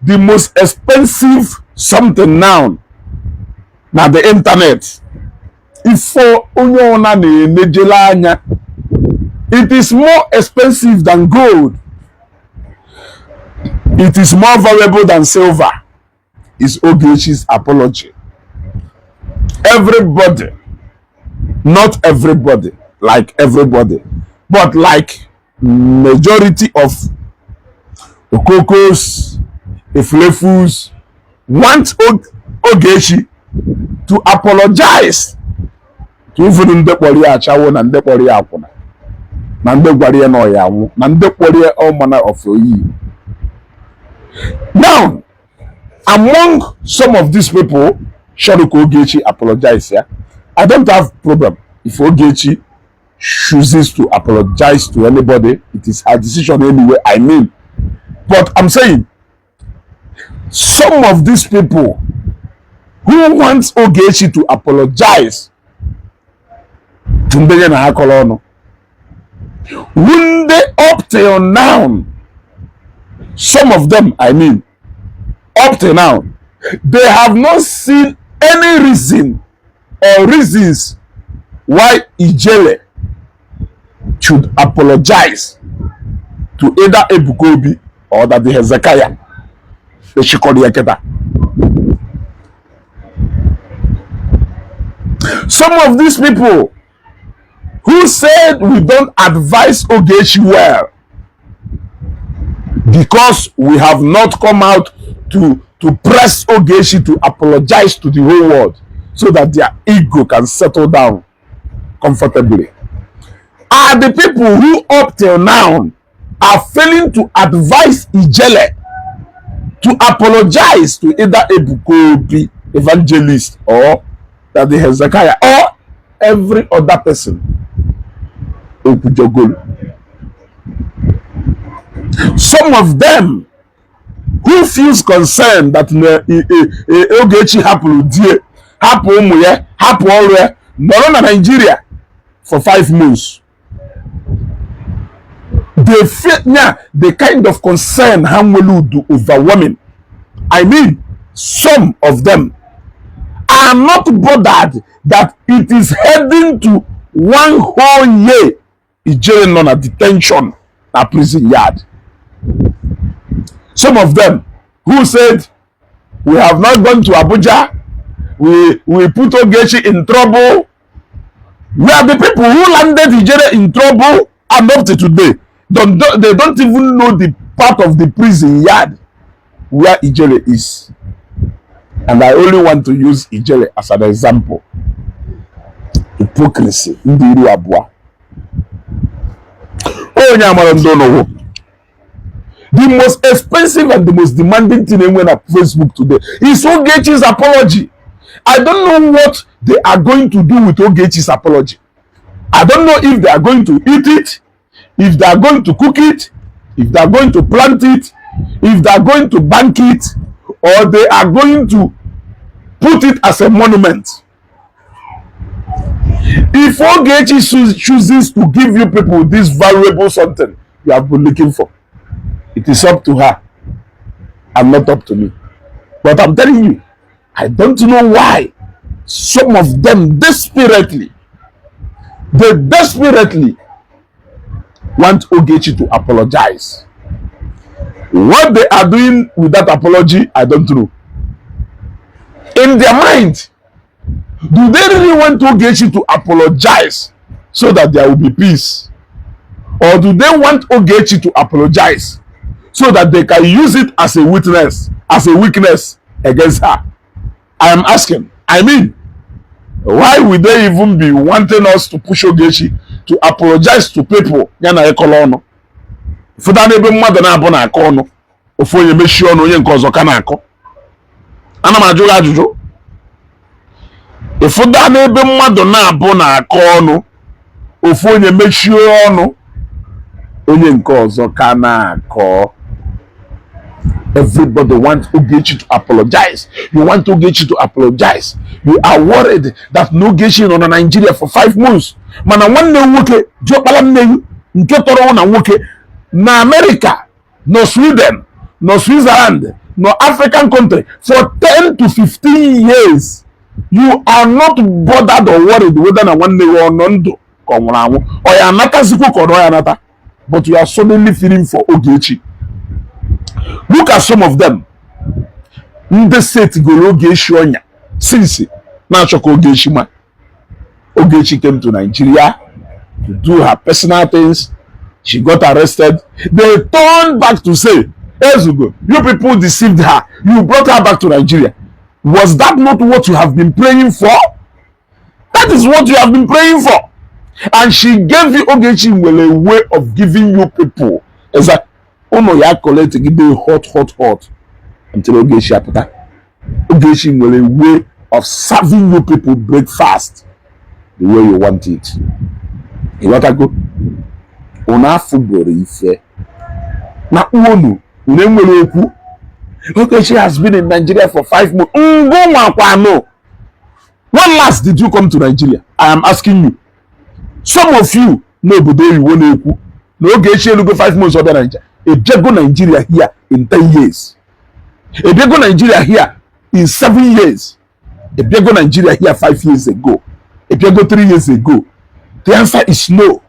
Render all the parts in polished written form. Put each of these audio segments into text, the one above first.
The most expensive something now na the internet, ife onye ọna na-enejele anya, it is more expensive than gold, it is more valuable than silver, is Ogechi's apology. Everybody, not everybody, like everybody, but like majority of Okokos, Efulefus want Ogechi to apologize to even ndị kpọrọ ya achawo na ndị kpọrọ ya akwụna na ndị gwara ya na ọ ya anwụ na ndị kpọrọ ya all manner of oyi. Now, among some of these people chọrọ ka Ogechi apologize ya, I don't have problem if Ogechi chooses to apologize to anybody. It is her decision anyway, I mean. But I'm saying some of these people who want Ogechi to apologize to ndị ya na ha kọrọ ọnụ, ndị up till now, some of them, I mean, up till now, they have not seen any reason or reasons why Ijele should apologize to either Ebuka Obi or Daddy Hezekiah. Echikọrọ ya kịta. Some of these people who said we don't advise Ogechi well because we have not come out to press Ogechi to apologize to the whole world so that their ego can settle down comfortably, are the people who up till now are failing to advise Ijele to apologize to either Ebuka Obi evangelist or Daddy Hezekiah or every other person Okwujogolu. Some of them who feels concerned that na Ogechi hapụrụ die, hapụ ụmụ ya, hapụ ọrụ ya, nọrọ na Nigeria for 5 months, they feel yeah, the kind of concern ha nwere udu overwhelming. I mean, some of them are not bothered that it is heading to one whole year Ijele nọ na detention na prison yard. Some of them who said we have not gone to Abuja, we put Ogechi in trouble, we are the people who landed Ijele in trouble, and up to today they don't even know the part of the prison yard where Ijele is. And I only want to use Ijele as an example. Hypocrisy, ndị iru abụọ, onye amara ndị ụlọwụ. The most expensive and the most demanding thing enwe na Facebook today is Ogechi's apology. I don't know what they are going to do with Ogechi's apology. I don't know if they are going to eat it, if they are going to cook it, if they are going to plant it, if they are going to bank it, or they are going to put it as a monument. If Ogechi chooses to give you people this valuable something you have been looking for, it is up to her and not up to me. But I'm telling you, I don't know why some of them desperately, they desperately want Ogechi to apologize. What they are doing with that apology, I don't know. In their mind, do they really want Ogechi to apologize so that there will be peace? Or do they want Ogechi to apologize so that they can use it as a witness, as a weakness against her? I am asking. I mean, why would they even be wanting us to push Ogechi to apologize to people ya na ịkọrọ ọnụ? Fụta n'ebe mmadụ na-abụ na-akọ ọnụ, ofu onye mechie ọnụ, onye nke ọzọ ka na-akọ. Ana m ajụ gị ajụjụ. Ịfụda n'ebe mmadụ na-abụ na-akọ ọnụ, ofu onye mechie ọnụ, onye nke ọzọ ka na-akọ. Everybody wants Ogechi to apologize. You want Ogechi to apologize. You are worried that na Ogechi nọ na Nigeria for 5 months, mana nwanne m nwoke, diọkpara nne gị nke tọrọ na nwoke na America, nọ Sweden, nọ Switzerland, Nọ African country for 10 to 15 years. You are not bothered or worried whether na nwanne gị ọ nọ ndụ ka ọ nwụrụ anwụ, ọ ya anatazikwa ka ọ nọ ya anata, but you are suddenly feeling for Ogechi. Look at some of them, ndị set goro Ogechi ọnya since na-achọ ka Ogechi ma Ogechi came to Nigeria to do her personal things. She got arrested. They turned back to say, "Ezugo, you people deceived her. You brought her back to Nigeria." Was that not what you have been praying for? That is what you have been praying for. And she gave you, Ogechi nwere a way of giving you people. Exact. Unu ya collect gide hot, hot, hot until Ogechi apụta. Ogechi nwere a way of serving you people breakfast the way you want it. Ịghọtago? Unu afụgoro ife na unu unu enwere okwu. Ogechi has been in Nigeria for 5 months. Ngụ nwakwanụ. When last did you come to Nigeria? I am asking you. Some of you n'obodo oyibo na-ekwu na Ogechi elugo 5 months ọbịa Nigeria. Ejego Nigeria here in 10 years? Ebiego Nigeria here in 7 years? Ebiego Nigeria here 5 years ago? Ebiego 3 years ago? The answer is no.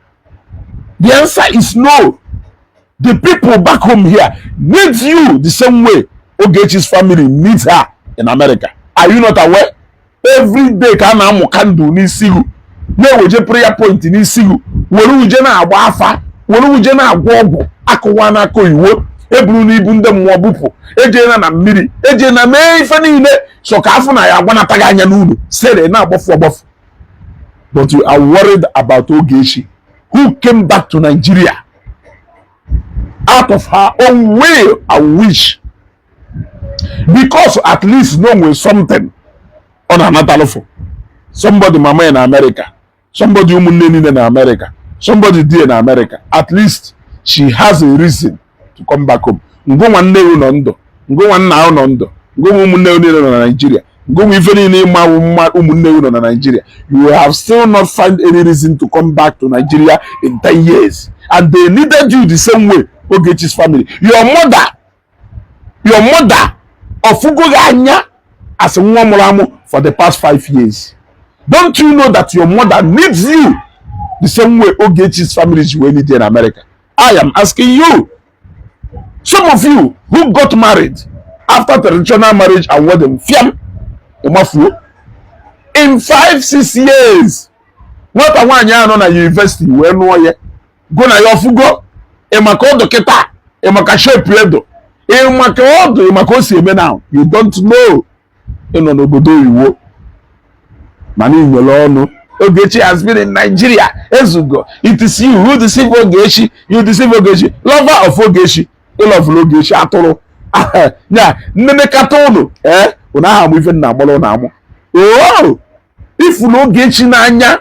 The answer is no. The people back home here need you the same way Ogechi's family needs her in America. Are you not aware? Every day ka a na-amụ candle n'isi gị, na-eweje prayer point n'isi gị, were uje na-agba afa, were uje na-agwọ ọgwụ akụwa n'aka oyiwo eburu n'ibu ndị mmụọ bupụ, ejeela na mmiri, ejeela mee ife niile so ka afọ na ya agwanataghị anya n'ụlọ sere na-agbafu agbafu. But you are worried about Ogechi, who came back to Nigeria out of her own will and wish, because at least no nwere something ọ na-anatalụfụ somebody, mama in America, somebody, ụmụnne niile na America, somebody die na America. At least she has a reason to come back home. Ngụnwa nne ewu nọ ndụ, ngụnwa nna ahụ nọ ndụ, ngụnwa ụmụnne ewu niile nọ na Nigeria, ngụnwa ife niile ịma mma ụmụnne ewu nọ na Nigeria, you have still not find any reason to come back to Nigeria in 10 years, and they needed you the same way Ogechi's family. Your mother, your mother ọfụgo gị anya as nwa mụrụ amụ for the past 5 years. Don't you know that your mother needs you the same way Ogechi's family ji wee need you in America? I am asking you. Some of you who got married after traditional marriage and wedding, fiam ịmafuo in 5, 6 years, nwata nwaanyị ahụ nọ na university wee nụọ ya go na ya ọfụgo ịmaka ọdụ kịta, ịmaka shape edo, ịmaka ọdụ, ịmaka o si eme now. You don't know. Ịnọ n'obodo oyiwo mana ị nwere ọnụ. Ogechi has been in Nigeria. Ezugo, it is you who deceive Ogechi. You deceive Ogechi, lover of Ogechi. Ịlọvụrụ Ogechi atụrụ ya nnenekata ụnụ ee ụnụ aha amụ ife nna agbara ụnụ amụ oo ifuru Ogechi n'anya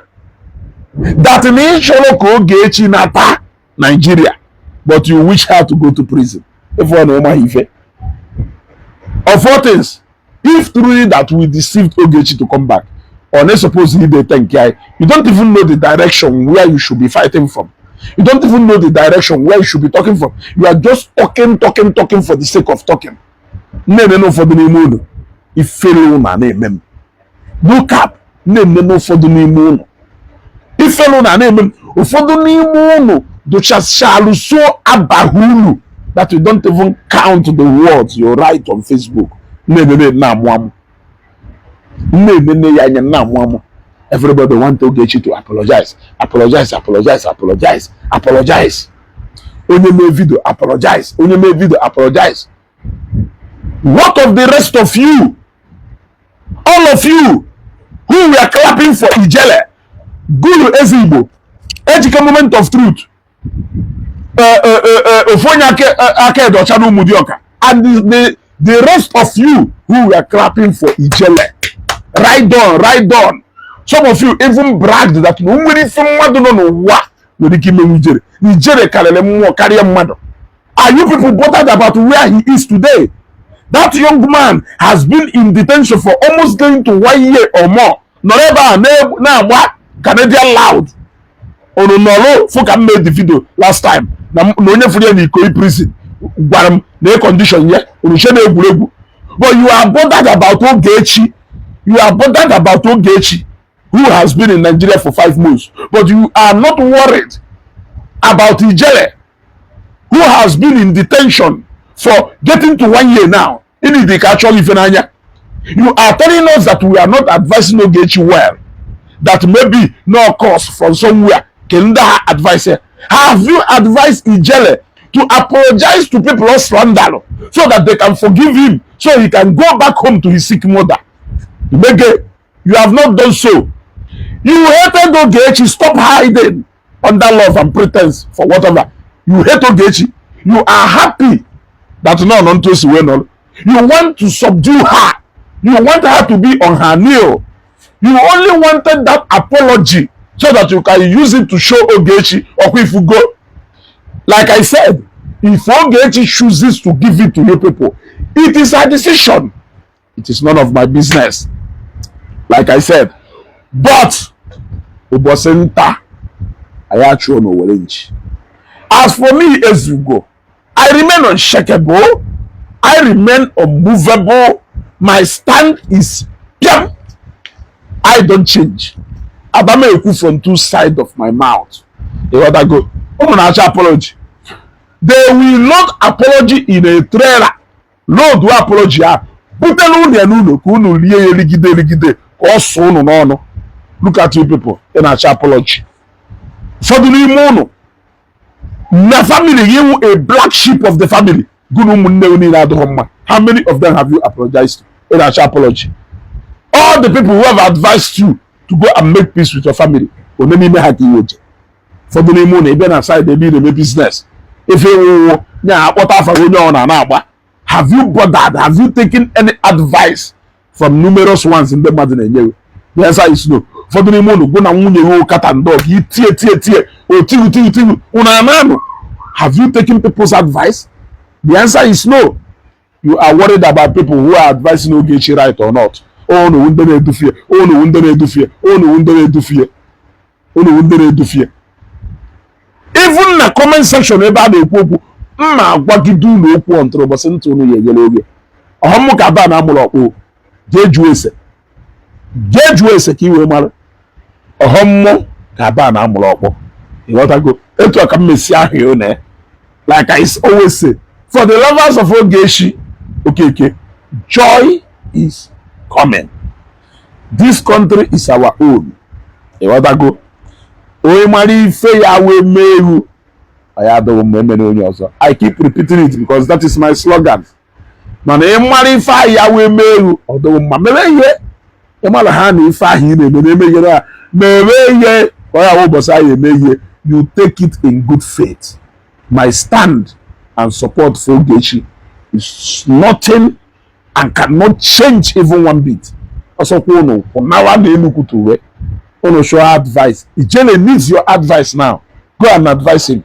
that na ị chọrọ ka Ogechi nata Nigeria, but you wish her to go to prison. If ọ na ịmaghị ife of all things, if truly that we deceived Ogechi to come back, or na suppose you dey thank you. You don't even know the direction where you should be fighting from. You don't even know the direction where you should be talking from. You are just talking, talking, talking for the sake of talking. Na-eme n'ụfọdụ n'ime unu ifere unu a na-eme m no cap. Na-eme n'ụfọdụ n'ime unu ifere unu a na-eme m. Ụfọdụ n'ime unu dụchachalụ so abaghị uru that you don't even count the words you write on Facebook. Na-ememe na-amụ amụ, na-emene ya anya na-amụ amụ. Everybody want Ogechi to apologize, apologize, apologize, apologize, apologize. Onye mee video, apologize. Onye mee video, apologize. What of the rest of you? All of you who were clapping for Ijele, Gulu Ezigbo, Ejike, Moment of Truth, ofu onye aka edocha na Ụmụdịọka, and the rest of you who were clapping for Ijele, right on, right on. Some of you even bragged that na nwere ife mmadụ nọ n'ụwa nwere ike imenwu Ijele, na Ijele karịrị mmụọ karịa mmadụ. Are you people bothered about where he is today? That young man has been in detention for almost going to one year or more. Nọrọ ebe a na-agba Canadian loud. Unu nọrọ fụ ka m made the video last time na onye fụrụ ya na Ikoyi prison gwara m na Na condition ya unu che na egwuregwu, but you are bothered about Ogechi. You are bothered about Ogechi, who has been in Nigeria for 5 months, but you are not worried about Ijele, who has been in detention for getting to one year now. In the actual ife n'anya, you are telling us that we are not advising Ogechi well, that maybe no cause from somewhere can that advise her. Have you advised Ijele to apologize to people of slander so that they can forgive him, so he can go back home to his sick mother? Mege, you have not done so. You hated Ogechi. Stop hiding under love and pretense for whatever. You hate Ogechi. You are happy that no non to si no. You want to subdue her. You want her to be on her knee. You only wanted that apology so that you can use it to show Ogechi or if you go. Like I said, if Ogechi chooses to give it to you people, it is her decision. It is none of my business. Like I said, but ụbọchị nta anyị achụọ n'Owere nchi. As for me, Ezugo, I remain unshakable. I remain unmovable. My stand is piam. I don't change. Abama ekwu from two sides of my mouth. Ịghọtago? Ụmụ na-achọ apology. They will load apology in a trailer. Load apology a butela unu ya n'ụlọ ka unu rie ya erigide erigide ka ọ sụọ unu n'ọnụ. Look at you people, ị na-achọ apology. Ụfọdụ n'ime unu na family gị wụ a black sheep of the family. Gụ na ụmụnne gị niile adịghị mma. How many of them have you apologized to? Ị na-achọ apology. All the people who have advised you to go and make peace with your family, one n'ime ha ka iwe je? Ụfọdụ n'ime unu ebe na side ebe ị na-eme business ife iwuwo nya akpọta afa onye ọ na na-agba. Have you bothered? Have you taken any advice from numerous ones ndị mmadụ na-enye gị? The answer is no. Ụfọdụ n'ime unu gụ na nwunye gị kata ndị ọgụ itie tie tie otiwu tiwu tiwu unu ananụ. Have you taken people's advice? The answer is no. You are worried about people who are advising Ogechi right or not. Unu ndị na-edufie, unu ndị na-edufie, unu ndị na-edufie, unu ndị na-edufie. Even na comment section ebe a na-ekwu okwu, mma agwagide unu okwu ọntụrụ ụbọchị ntị unu ya enyere oge ọhụm ka aba na amụrụ ọkpụ. Jee jụọ ese, jee jụọ ese ka ị wee mara ọghọmmụ ka aba na amụrụ ọkpọ. Ịghọtago? Etu a ka m mesi ahụ ya une. Like I always say, for the lovers of Ogechi Okeke, joy is coming. This country is our own. Ịghọtago? Onye mara ife ya wee mee ewu ọ ya adịghị mma emere onye ọzọ. I keep repeating it because that is my slogan. Mana ị mara ife ahụ ya wee mee ewu ọ dịghị mma mere ihe ị mara ha na ife ahụ ị na-eme na-emeghere ha mere ihe ka ọ ya wụ ụbọchị ahụ eme ihe. You take it in good faith. My stand and support for Ogechi is nothing and cannot change even one bit. Ọsọkwa unu kwụnawa na Enugu tuwe unu show advice. Ijele needs your advice now. Go and advise him.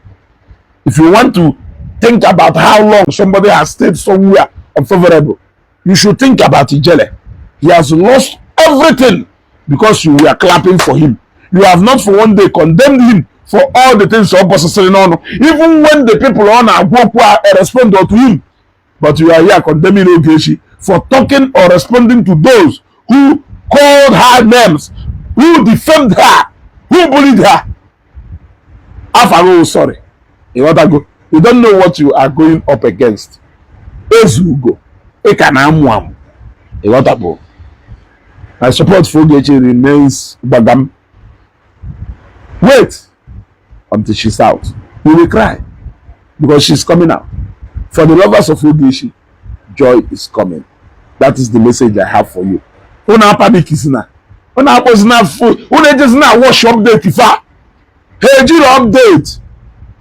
If you want to think about how long somebody has stayed somewhere unfavorable, you should think about Ijele. He has lost everything because you were clapping for him. You have not for one day condemned him for all the things ọ bọsịsịrị n'ọnụ, even when the people ọ na-agwa okwu a respond to him. But you are here condemning Ogechi for talking or responding to those who called her names, who defamed her, who bullied her. After sorry, ịghọtago? You don't know what you are going up against. Ezugo, ị ka na-amụ amụ. Ịghọtago? My support for Ogechi remains gbagam. Wait until she's out. You will cry because she's coming out. For the lovers of Ogechi, joy is coming. That is the message I have for you. Unu apanikizina, unu akpọzina, unu ejezina watch update fa ha ejiri update.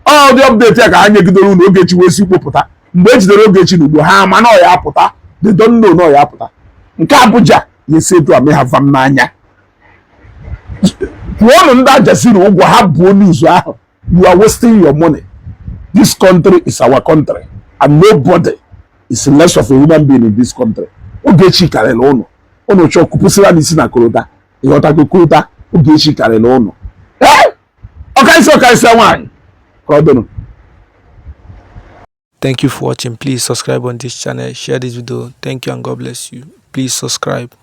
Ọ dị update ya ka ha nyegidere unu. Ogechi wee si kpopụta mgbe e jidere Ogechi n'ugbo ha ama na ọ ya apụta. They don't know na ọ ya apụta. Nke Abuja ya esi etu a mee ha vam n'anya. Kwụọnụ ndị Ajaziri ụgwọ ha buo news ahụ. You are wasting your money. This country is our country and nobody is less of a human being in this country. Ogechi karịrị ụnụ. Ụnụ chọọ kwupụsịra n'isi na korota. Ịghọtago? Korota. Ogechi karịrị ụnụ. Ee, ọkaisi ọkaisi nwaanyị ka ọ dịnụ. Thank you for watching. Please subscribe on this channel, share this video. Thank you and God bless you. Please subscribe.